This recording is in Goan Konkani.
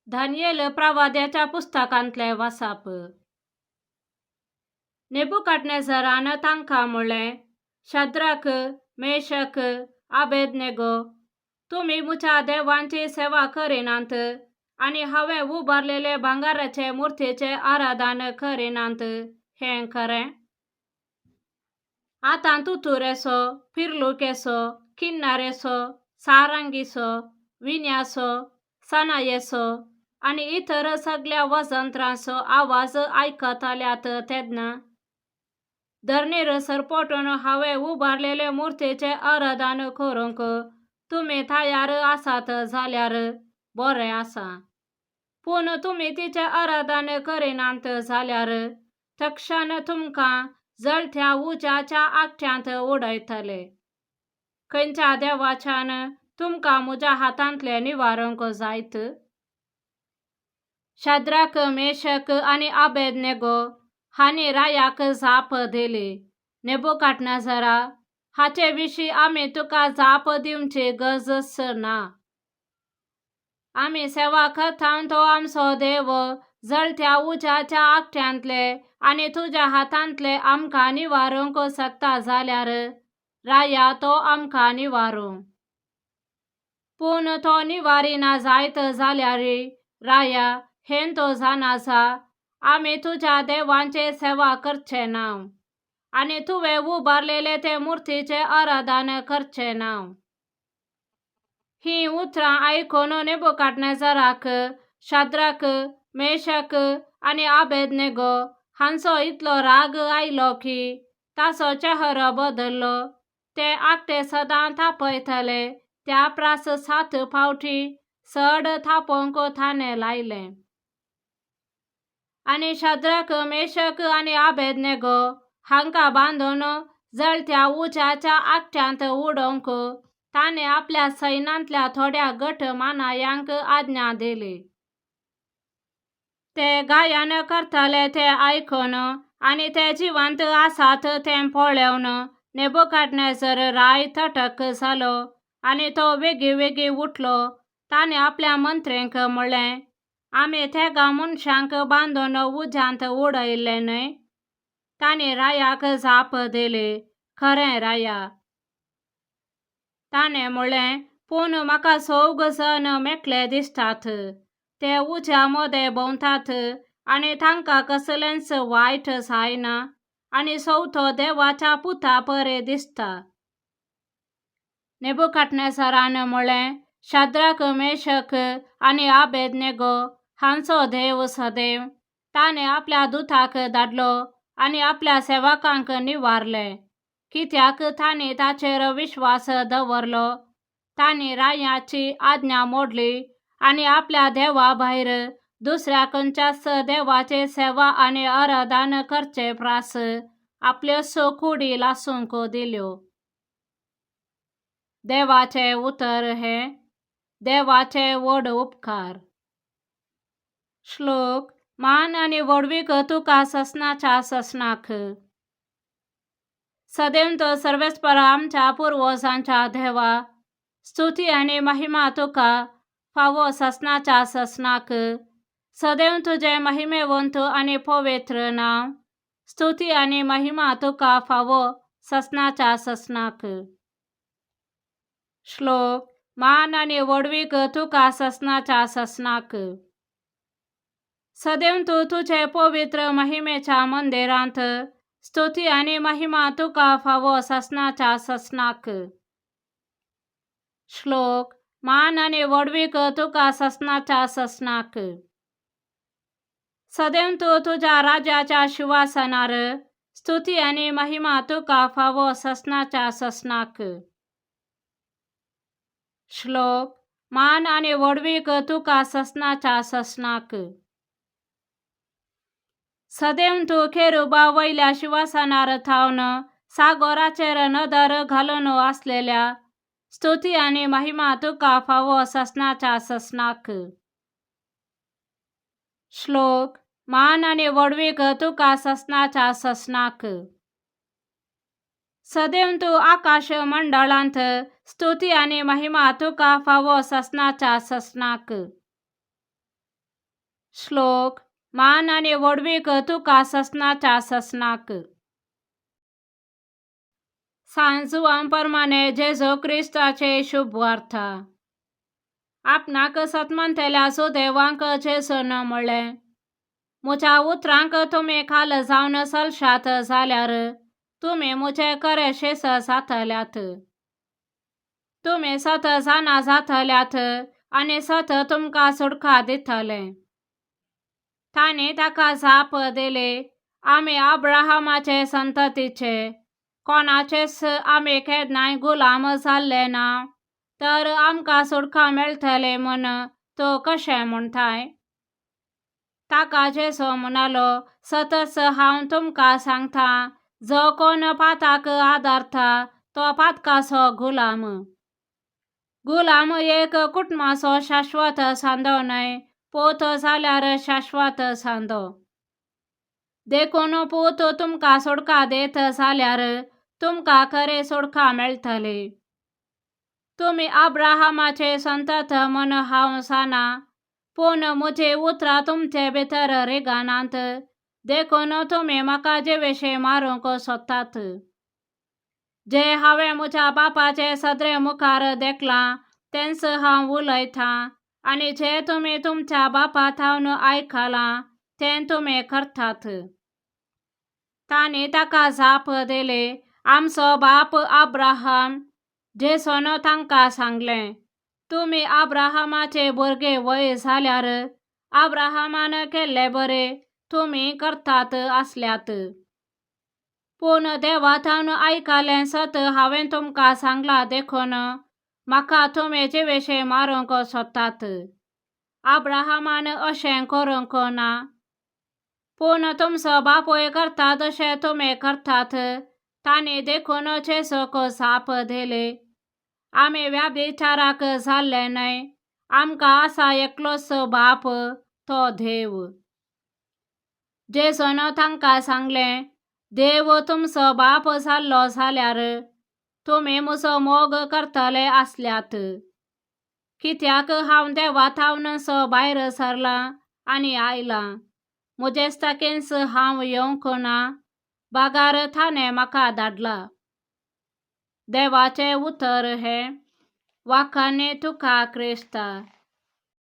दानियेल प्रवाद्याच्या पुस्तकांतलें वाचप. नेबुकदनेझरान तांकां म्हणलें, शद्रक, मेशक, आबेदनेगो, तुमी म्हज्या देवांची सेवा करिनात आनी हांवें उबारलेले भांगराचे मुर्तीचें आराधन करिनात हें खरें? आतां तुतुरेचो, पिर्लुकेचो, किन्नरेचो, सारंगीचो, विण्याचो, सनायेचो आनी इतर सगल्या वजंत्रांचो आवाज आयकतल्यात तेन्ना, धरणीर सरपटून हांवें उबारलेले मुर्तीचें आराधन करूंक तुमी तयार आसात जाल्यार बरें आसा. पूण तुमी तिचें आराधन करिनात जाल्यार तक्षण तुमकां जळत्या उज्याच्या आगट्यांत उडयतले. खंयच्या देवाच्यान तुमकां म्हज्या हातांतलें निवारूंक जायत? शद्रक, मेशक आनी आबेदनेगो हांणी रायाक जाप दिली, नेबुकदनेझरा, हाचे विशीं आमी तुका जाप दिवची गरजच ना. आमी सेवा करता तो आमचो देव जळत्या उज्याच्या आगट्यांतले आनी तुज्या हातांतले आमकां निवारूंक शकता जाल्यार राया तो आमकां निवारूं. पूण तो निवारिना जायत जाल्यार राया, हें तूं जाणा आसा, आमी तुज्या देवांची सेवा करचे ना आनी तुवें उबारलेले ते मुर्तीचें आराधन करचे ना. हीं उतरां आयकून नेबुकदनेझराक शद्रक, मेशक आनी आबेदनेगो हांचो इतलो राग आयलो की ताचो चेहरो बदल्लो. ते आगटे सदां तापयतले त्या प्रास 7 फावटी चड तापोवंक ताणें लायलें. आनी शद्रक, मेशक आनी आबेदनेगो हांकां बांदून जळत्या उज्याच्या आगट्यांत उडोवंक ताणें आपल्या सैन्यांतल्या थोड्या घट मानायांक आज्ञा दिली. ते गायन करताले तें आयकून आनी ते जिवंत आसात तें पळोवन नेबुकदनेझर राय तटक जालो आनी तो वेगीं वेगीं उठलो. ताणें आपल्या मंत्र्यांक म्हणलें, आमी तेगां मनशांक बांदून उज्यांत उडयल्ले न्हय? तांणी रायाक जाप दिली, खरें राया. ताणें म्हणलें, पूण म्हाका चौग जण मेकळे दिसतात, ते उज्या मदें भोंवतात आनी तांकां कसलेंच वायट जायना आनी चवथो देवाच्या पुता परी दिसता. नेबुकदनेझरान म्हणलें, शद्रक, मेशक आनी आबेदनेगो हांचो देव सदैव ताणें आपल्या दुताक धाडलो आनी आपल्या सेवकांक निवारले, कित्याक तांणी ताचेर विश्वास दवरलो. तांणी रायाची आज्ञा मोडली आनी आपल्या देवा भायर दुसऱ्या खंयच्याच देवाची सेवा आनी आराधन करचे प्रास आपल्योच कुडी लासूंक दिल्यो. देवाचें उतर हें देवाचे व्हड उपकार. श्लोक. मान आनी व्हडवीक तुका ससनाच्या ससनाक. सदैव सर्वेस्पर आमच्या पुर्वजांच्या देवा, स्तुती आनी महिमा तुका फावो ससनाच्या ससनाक. सदैव तुजें महिमेवंत आनी पवित्र नांव, स्तुती आनी महिमा तुका फावो ससनाच्या ससनाक. श्लोक. मान आनी व्हडवीक तुका ससनाच्या ससनाक. सदैव तूं तुजे पवित्र महिमेच्या मंदिरांत, स्तुती आनी महिमा तुका फावो ससनाच्या ससनाक. श्लोक. मान आनी व्हडवीक तुका ससनाच्या ससनाक. सदैव तूं तुज्या राज्याच्या शिंवासनार, स्तुती आनी महिमा तुका फावो ससनाच्या ससनाक. श्लोक. मान आनी व्हडवीक तुका ससनाच्या ससनाक. सदैव तूं केरुबा वयल्या शिंवासनार थावन सागराचेर नदर घालून आसलेल्या, स्तुती आनी महिमा तुका फावो ससनाच्या ससनाक. श्लोक. मान आनी व्हडवीक तुका ससनाच्या ससनाक. सदैव तूं आकाश मंडळांत, स्तुती आनी महिमा तुका फावो ससनाच्या ससनाक. श्लोक मान आनी व्हडवीक तुका ससनाच्या ससनाक. सांजुआं प्रमाणे जेजू क्रिस्ताचे शुभवार्ता. आपणाक सतमंतल्या सुदेवांक जेजून म्हळें, म्हज्या उतरांक तुमी खाल जावन चलशात जाल्यार तुमी म्हजे खरे शेस जातल्यात. तुमी सत जाणा जातल्यात आनी सत तुमकां सुटका दितलें. तांणी ताका जाप दिली, आमी अब्राहमाचे संततीचे, कोणाचेच आमी केन्नाय गुलाम जाल्ले ना, तर आमकां सुटका मेळटली म्हूण तूं कशें म्हणटाय? ताका जेजू म्हणालो, सतच हांव तुमकां सांगता, जो कोण पाताक आदारता तो पातकाचो गुलाम. गुलाम एक कुटुंबाचो शाश्वत सांदो न्हय, पूत जाल्यार शाश्वत सांदो. देखून पूत तुमकां सुटका दीत जाल्यार तुमकां खरी सुटका मेळटली. तुमी अब्राहमाचे संतत म्हूण हांव जाणा, पूण म्हजीं उतरां तुमचे भितर रिगनात, देखून तुमी म्हाका जिवेशीं मारूंक सोदतात. जें हांवें म्हज्या बापाचे सदरे मुखार देखलां तेंच हांव उलयतां, आनी जें तुमी तुमच्या बापा थावन आयकलां तें तुमी करतात. तांणी ताका जाप दिली, आमचो बाप अब्राहम. जेजून तांकां सांगलें, तुमी अब्राहमाचे भुरगे व्हय जाल्यार अब्राहमान केल्लें बरें तुमी करतात आसल्यात. पूण देवा थावन आयकलें सत हांवें तुमकां सांगलां, देखून म्हाका तुमी जिवेशीं मारूंक सोदतात. अब्राहमान अशें करूंक ना. पूण तुमचो बापूय करता तशें तुमी करतात. तांणी देखून जेजूक जाप दिली, आमी व्याभिचाराक जाल्ले न्हय, आमकां आसा एकलोच बाप, तो देव. जेजून तांकां सांगलें, देव तुमचो बाप जाल्लो जाल्यार तुमी म्हजो मोग करतले आसल्यात, कित्याक हांव देवा थावनसो भायर सरलां आनी आयलां. म्हजेच ताकेंच हांव येवंक ना, बगर ताणें म्हाका धाडला. देवाचें उतर हें. वाखाणे तुका क्रिस्ता.